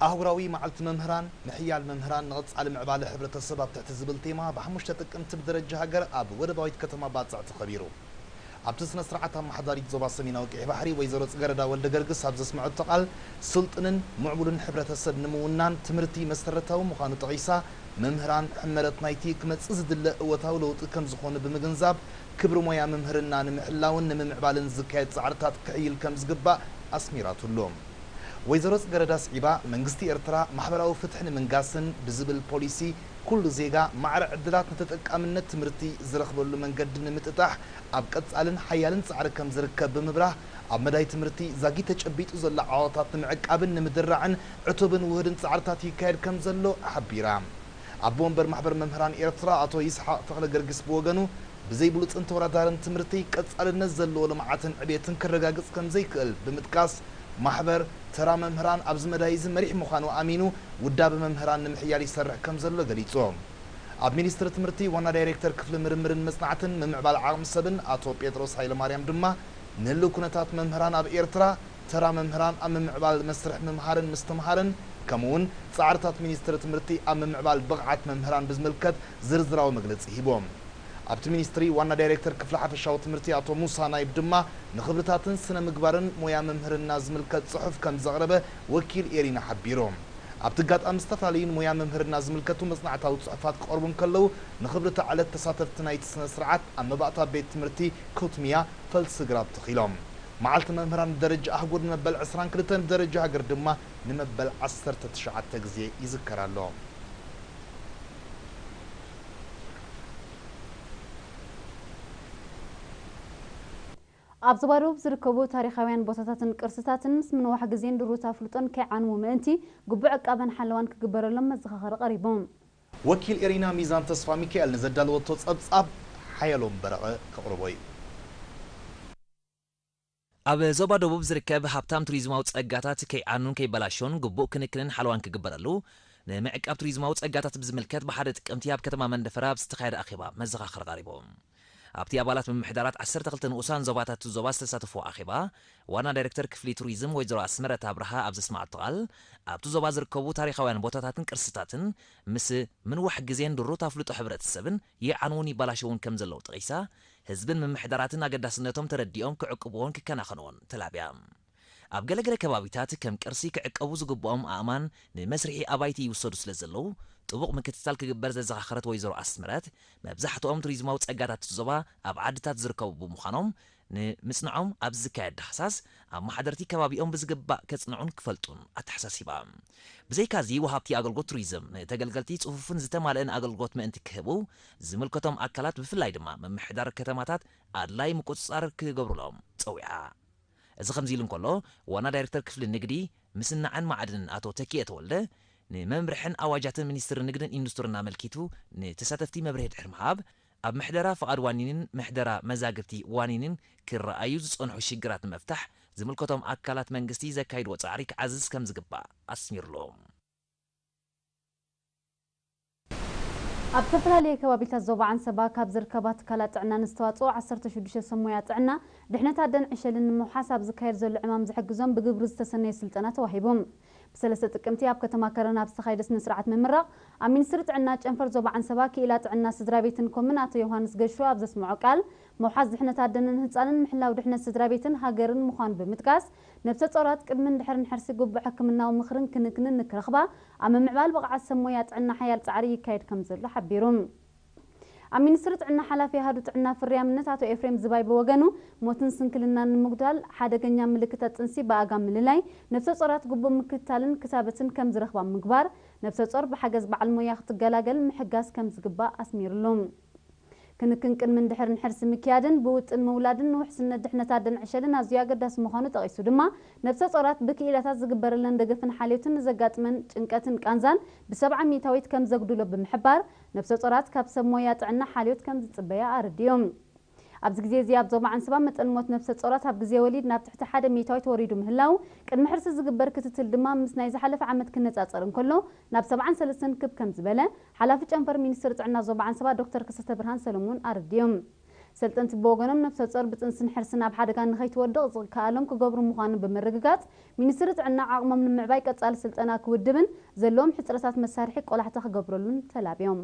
ኣህጉራዊ መዓልቲ መምህራን፣ ምሕያል መምህራን ንቐጻሊ ምዕባለ ሕብረተሰብ ኣብ ትሕቲ ዝብል ቴማ ብሓሙሽተ ጥቅምቲ ብደረጃ ሃገር ኣብ ወደባዊት ከተማ ባጽዕ ተኸቢሩ። ኣብቲ ስነ ስርዓት ኣመሓዳሪት ዞባ ሰሜናዊ ቀይሕ ባሕሪ ወይዘሮ ጽገረዳ ወልደ ገርግስ ኣብ ዘስምዐቶ ቃል፣ ስልጡንን ምዕቡልን ሕብረተሰብ ንምውናን ትምህርቲ መሰረታዊ ምዃኑ ጠቒሳ፣ መምህራን ሕመረት ናይቲ ክመጽእ ዝድለ እወታዊ ለውጢ ከም ዝኾኑ ብምግንዛብ፣ ክብሪ ሞያ ምምህርና ንምሕላውን ንምምዕባልን ዝካየድ ጻዕርታት ክሕይል ከም ዝግባእ ኣስሚራትሉ። ወይዘሮ ጽገረዳ ስዒባ፣ መንግስቲ ኤርትራ ማሕበራዊ ፍትሒ ንምንጋስን ብዝብል ፖሊሲ፣ ኩሉ ዜጋ ማዕረ ዕድላት ንተጠቃምነት ትምህርቲ ዝረኽበሉ መንገዲ ንምጥጣሕ ኣብ ቀጻልን ሓያልን ጻዕሪ ከም ዝርከብ ብምብራህ፣ ኣብ መዳይ ትምህርቲ ዛጊት ተጨቢጡ ዘሎ ዓወታት ንምዕቃብን ንምድራዕን ዕቱብን ውሁድን ጻዕርታት ይካየድ ከም ዘሎ ሓቢራ። ኣቦ ወንበር ማሕበር መምህራን ኤርትራ ኣቶ ይስሓቕ ተኽለ ገርግስ ብወገኑ፣ ብዘይ ብሉጽን ተወዳዳርን ትምህርቲ ቀጻልነት ዘለዎ ልምዓትን ዕቤትን ክረጋግጽ ከም ዘይክእል ብምጥቃስ፣ ማሕበር ተራ መምህራን ኣብዚ መዳይ እዚ መሪሕ ምዃኑ ኣሚኑ፣ ውዳበ መምህራን ንምሕያል ይሰርሕ ከም ዘሎ ገሊጹ። ኣብ ሚኒስትሪ ትምህርቲ ዋና ዳይሬክተር ክፍሊ ምርምርን መጽናዕትን ምምዕባል ዓቕሚ ሰብን ኣቶ ጴጥሮስ ሃይለማርያም ድማ፣ ንህልው ኩነታት መምህራን ኣብ ኤርትራ፣ ተራ መምህራን ኣብ ምምዕባል መስርሕ ምምሃርን ምስትምሃርን፣ ከምኡ'ውን ጻዕርታት ሚኒስትሪ ትምህርቲ ኣብ ምምዕባል ብቕዓት መምህራን ብዝምልከት ዝርዝራዊ መግለጺ ሂቦም። ኣብቲ ሚኒስትሪ ዋና ዳይሬክተር ክፍሊ ሓፈሻዊ ትምህርቲ ኣቶ ሙሳ ናይብ ድማ፣ ንኽብርታትን ስነ ምግባርን ሞያ መምህርና ዝምልከት ጽሑፍ ከም ዘቕረበ ወኪል ኤሪና ሓቢሩ። ኣብቲ ኣጋጣሚ፣ ዝተፈላለዩን ሞያ መምህርና ዝምልከቱ መጽናዕታዊ ጽሑፋት ክቐርቡ እንከለዉ፣ ንኽብርታ ዕለት ተሳተፍቲ ናይቲ ስነ ስርዓት ኣብ መባእታ ቤት ትምህርቲ ኮትሚያ ፈልሲ ግራብ ተኺሎም። መዓልቲ መምህራን ብደረጃ ኣህጉር ንመበል ዕስራን ክልተን፣ ብደረጃ ሃገር ድማ ንመበል ዓሰርተ ትሽዓተ ግዜ ይዝከር ኣሎ። ኣብ ዞባ ደቡብ ዝርከቡ ታሪኻውያን ቦታታትን ቅርስታትን ምስ ምንዋሕ ግዜን ድሩት ኣፍልጦን ከይዓንዉ ምእንቲ፣ ግቡእ ዕቃበን ሓለዋን ክግበረሎም መዘኻኸሪ ቀሪቦም። ወኪል ኤሪና ሚዛን ተስፋ ሚካኤል ንዘዳለወቶ ጸብጻብ ሓየሎም በረቐ ከቕርቦ እዩ። ኣብ ዞባ ደቡብ ዝርከብ ሃብታም ቱሪዝማዊ ጸጋታት ከይዓኑን ከይበላሾን ግቡእ ክንክንን ሓለዋን ክግበረሉ፣ ንምዕቃብ ቱሪዝማዊ ጸጋታት ብዝምልከት ብሓደ ጥቅምቲ ኣብ ከተማ መንደፈራ ኣብ ዝተኻየደ ኣኼባ መዘኻኸሪ ቀሪቡ። ኣብቲ ኣባላት ምምሕዳራት ዓሰርተ ክልተ ንኡሳን ዞባታት እቲ ዞባ ዝተሳተፍዎ ኣኼባ፣ ዋና ዳይሬክተር ክፍሊ ቱሪዝም ወይዘሮ ኣስመረት ኣብርሃ ኣብ ዘስመዓቶ ቃል፣ ኣብቲ ዞባ ዝርከቡ ታሪኻውያን ቦታታትን ቅርስታትን ምስ ምንዋሕ ግዜን ድሩት ኣፍልጦ ሕብረተሰብን ይዓንውን ይባላሸውን ከም ዘለዉ ጠቒሳ፣ ህዝብን ምምሕዳራትን ኣገዳስነቶም ተረዲኦም ክዕቅብዎን ክከናኸንዎን ተላብያ። ኣብ ገለገለ ከባቢታት ከም ቅርሲ ክዕቀቡ ዝግብኦም ኣእማን ንመስርሒ ኣባይቲ ይውሰዱ ስለ ዘለዉ፣ ጥቡቕ ምክትታል ክግበር ዘዘኻኸረት ወይዘሮ ኣስመረት፣ መብዛሕትኦም ቱሪዝማዊ ጸጋታት እቲ ዞባ ኣብ ዓድታት ዝርከቡ ብምዃኖም፣ ንምጽንዖም ኣብ ዝካየድ ዳህሳስ፣ ኣመሓደርቲ ከባቢኦም ብዝግባእ ከጽንዑን ክፈልጡን ኣተሓሳሲባ። ብዘይካዚ፣ ወሃብቲ ኣገልግሎት ቱሪዝም ንተገልገልቲ ጽፉፍን ዝተማልአን ኣገልግሎት ምእንቲ ክህቡ፣ ዝምልከቶም ኣካላት ብፍላይ ድማ ምምሕዳር ከተማታት ኣድላይ ምቁጽጻር ክገብሩሎም ጸዊዓ። እዚ ከምዚ ኢሉ እንከሎ፣ ዋና ዳይሬክተር ክፍሊ ንግዲ፣ ምስናዕን ማዕድንን ኣቶ ተኪኤ ተወልደ፣ ንመምርሕን ኣዋጃትን ሚኒስትሪ ንግድን ኢንዱስትሪን ኣመልኪቱ ንተሳተፍቲ መብርሂ ድሕሪ ምሃብ፣ ኣብ ምሕደራ ፍቓድ ዋኒንን ምሕደራ መዛግብቲ ዋኒንን ክረኣዩ ዝጸንሑ ሽግራት ንምፍታሕ፣ ዝምልከቶም ኣካላት መንግስቲ ዘካይድዎ ጻዕሪ ክዓዝዝ ከም ዝግባእ ኣስሚርሉ። ኣብ ዝተፈላለየ ከባቢታት ዞባ ዓንሰባ ካብ ዝርከባ ትካላት ጥዕና ንዝተዋጽኦ ዓሰርተ ሽዱሽተ ሰብ ሞያ ጥዕና፣ ድሕነት ኣደን ዕሸልን ንምውሓስ ኣብ ዝካየድ ዘሎ ዕማም ዝሕግዞም ብግብሪ ዝተሰነየ ስልጠና ተዋሂቦም። ብሰለስተ ጥቅምቲ ኣብ ከተማ ከረን ኣብ ዝተኻየደ ስነ ስርዓት ምምራቕ፣ ኣብ ሚኒስትሪ ጥዕና ጨንፈር ዞባ ዓንሰባ ክኢላ ጥዕና ስድራ ቤትን ኮምን ኣቶ ዮሃንስ ገሹ ኣብ ዘስምዖ ቃል፣ ምውሓስ ድሕነት ኣደንን ህጻንን ምሕላው ድሕነት ስድራ ቤትን ሃገርን ምዃኑ ብምጥቃስ፣ ነብሰ ጾራት ቅድምን ድሕርን ሕርሲ ግቡእ ሕክምናዊ ምኽርን ክንክንን ንክረኽባ፣ ኣብ ምምዕባል ብቕዓት ሰብ ሞያ ጥዕና ሓያል ጻዕሪ ይካየድ ከም ዘሎ ሓቢሩ። ኣብ ሚኒስትሪ ጥዕና ሓላፊ ኣሃዱ ጥዕና ፍርያምነት ኣቶ ኤፍሬም ዝባይ ብወገኑ፣ ሞትን ስንክልናን ንምጉዳል፣ ሓደገኛ ምልክታት ጥንሲ ብኣጋ ምልላይ፣ ነብሰ ጾራት ግቡእ ምክትታልን ክታበትን ከም ዝረኽባ ምግባር፣ ነብሰ ጾር ብሓገዝ በዓል ሞያ ክትገላገል ምሕጋዝ ከም ዝግባእ ኣስሚርሉ። ክንክን ቅድምን ድሕርን ሕርሲ ምክያድን ብውጥን ምውላድን ንውሕስነት ድሕነት ኣደን ዕሸልን ኣዝዩ ኣገዳሲ ምዃኑ ጠቒሱ ድማ፣ ነብሰ ጾራት ብክኢላታት ዝግበረለን ደገፍን ሓልዮትን ንዘጋጥመን ጭንቀትን ቃንዛን ብሰብዓ ሚእታዊት ከም ዘጉድሎ ብምሕባር፣ ነብሰ ጾራት ካብ ሰብ ሞያ ጥዕና ሓልዮት ከም ዝጽበያ ኣረዲኡ። ኣብዚ ግዜ እዚ ኣብ ዞባ ዓንሰባ መጠን ሞት ነብሰ ጾራት ኣብ ግዜ ወሊድ ናብ ትሕቲ ሓደ ሚእታዊት ወሪዱ ምህላው፣ ቅድሚ ሕርሲ ዝግበር ክትትል ድማ ምስ ናይ ዝሓለፈ ዓመት ክነጻጸር እንከሎ ናብ ሰብዓን ሰለስተን ክብ ከም ዝበለ፣ ሓላፊ ጨንፈር ሚኒስትሪ ጥዕና ዞባ ዓንሰባ ዶክተር ክሰተ ብርሃን ሰለሙን ኣረዲኦም። ሰልጠንቲ ብወገኖም፣ ነፍሰ ጾር ብጽንስን ሕርስን ኣብ ሓደጋ ንኸይትወድቕ ዝከኣሎም ክገብሩ ምዃኑ ብምርግጋጽ፣ ሚኒስትሪ ጥዕና ዓቕሞም ንምዕባይ ቀጻሊ ስልጠና ክውድብን ዘለዎም ሕጽረታት መሳርሒ ቆላሕታ ክገብረሉን ተላብዮም።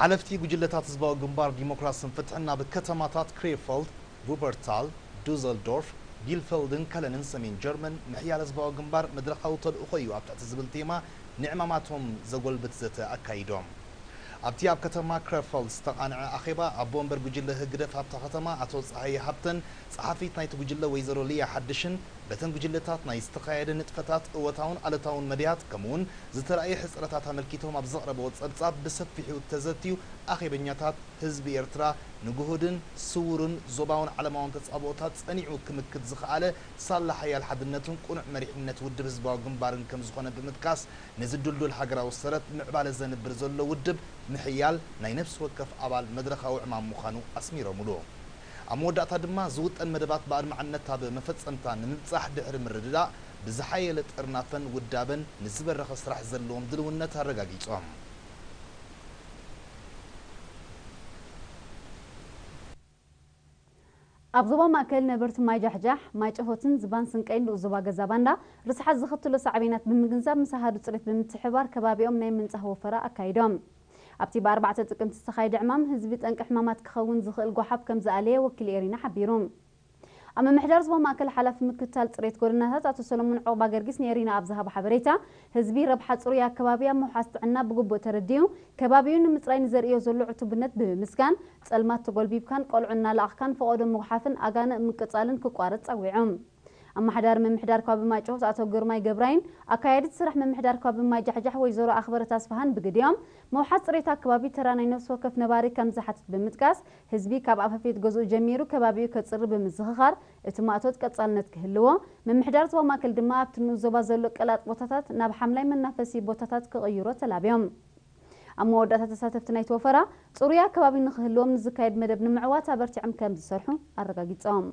ሓለፍቲ ጉጅለታት ህዝባዊ ግንባር ዲሞክራስን ፍትሕን ኣብ ከተማታት ክሬፈልድ፣ ቡበርታል፣ ዱዘልዶርፍ፣ ቢልፌልድን ከለንን ሰሜን ጀርመን ምሕያል ህዝባዊ ግንባር መድረኻዊ ተልእኾ እዩ ኣብ ትሕቲ ዝብል ቴማ ንዕማማቶም ዘጎልብት ዘተ ኣካይዶም። ኣብቲ ኣብ ከተማ ክሬፈልድ ዝተቓንዐ ኣኼባ፣ ኣቦ ወንበር ጉጅለ ህግደፍ ኣብታ ከተማ ኣቶ ጸሃየ ሃብተን ጸሓፊት ናይቲ ጉጅለ ወይዘሮ ሊያ ሓድሽን በተን ጉጅለታት ናይ ዝተኻየደ ንጥፈታት እወታውን ኣለታውን መድያት ከምኡውን ዝተራእየ ሕጽረታት ኣመልኪቶም ኣብ ዘቕረበዎ ጸብጻብ ብሰፊሑ ተዘትዩ፣ ኣኼበኛታት ህዝቢ ኤርትራ ንግሁድን ስውርን ዞባውን ዓለማውን ተጻብኦታት ጸኒዑ ክምክት ዝኸኣለ ሳላ ሓያል ሓድነትን ቅኑዕ መሪሕነት ውድብ ህዝባዊ ግንባርን ከም ዝኾነ ብምጥቃስ፣ ነዚ ድልዱል ሃገራዊ ሰረት ምዕባለ ዘንብር ዘሎ ውድብ ምሕያል ናይ ነፍሲ ወከፍ ኣባል መድረኻዊ ዕማም ምዃኑ ኣስሚሮምሉ። ኣብ መወዳእታ ድማ ዝውጠን መደባት ብኣድማዕነት ኣብ መፈጸምታ ንምብጻሕ ድሕሪ ምርድዳእ ብዝሓየለ ጥርናፈን ውዳበን ንዝበረኸ ስራሕ ዘለዎም ድልውነት ኣረጋጊጾም። ኣብ ዞባ ማእከል ነበርቲ ማይ ጃሕጃሕ፣ ማይ ጨሆትን ዝባን ስንቀይን ንኡስ ዞባ ገዛ ባንዳ ርስሓት ዘኸትሎ ሳዕቤናት ብምግንዛብ ምስ ኣሃዱ ጽሬት ብምትሕብባር ከባቢኦም ናይ ምንጻህ ወፈራ ኣካይዶም። ኣብቲ ብኣርባዕተ ጥቅምቲ ዝተኻየደ ዕማም ህዝቢ ጠንቂ ሕማማት ክኸውን ዝኽእል ጓሓፍ ከም ዝኣለየ ወኪል ኤሪና ሓቢሩ። ኣብ ምምሕዳር ዞባ ማእከል ሓላፊ ምክትታል ጽሬት ጎደናታት ኣቶ ሰሎሞን ዑቕባ ገርጊስ ንኤሪና ኣብ ዝሃቦ ሓበሬታ፣ ህዝቢ ረብሓ ጽሩይ ኣከባቢ ኣብ ምውሓስ ጥዕና ብግቡእ ተረዲኡ፣ ከባቢኡ ንምጽራይ ንዘርእዮ ዘሎ ዕቱብነት ብምምስጋን፣ ጸልማት ተጎልቢብካን ቆልዑ እናለኣኽካን ፈቐዶ ምጉሓፍን ኣጋንእ ምቅጻልን ክቋረጽ ጸዊዖም። ኣመሓዳሪ ምምሕዳር ከባቢ ማይ ጨሆት ኣቶ ግርማይ ገብራይን ኣካያዲት ስራሕ ምምሕዳር ከባቢ ማይ ጃሕጃሕ ወይዘሮ ኣኽበረት ኣስፍሃን ብግዲኦም፣ ምውሓስ ጽሬት ኣከባቢ ተራ ናይ ነፍሲ ወከፍ ነባሪ ከም ዝሓትት ብምጥቃስ፣ ህዝቢ ካብ ኣፋፌት ገዝኡ ጀሚሩ ከባቢኡ ከጽሪ ብምዝኽኻር፣ እቲ ማእቶት ቀጻልነት ክህልዎ፣ ምምሕዳር ዞባ ማእከል ድማ ኣብቲ ንኡስ ዞባ ዘሎ ቀላጥ ቦታታት ናብ ሓምላይ መናፈሲ ቦታታት ክቕይሮ ተላብዮም። ኣብ መወዳእታ ተሳተፍቲ ናይቲ ወፈራ፣ ጽሩይ ኣከባቢ ንኽህልዎም ንዝካየድ መደብ ንምዕዋት ኣበርቲዖም ከም ዝሰርሑ ኣረጋጊጾም።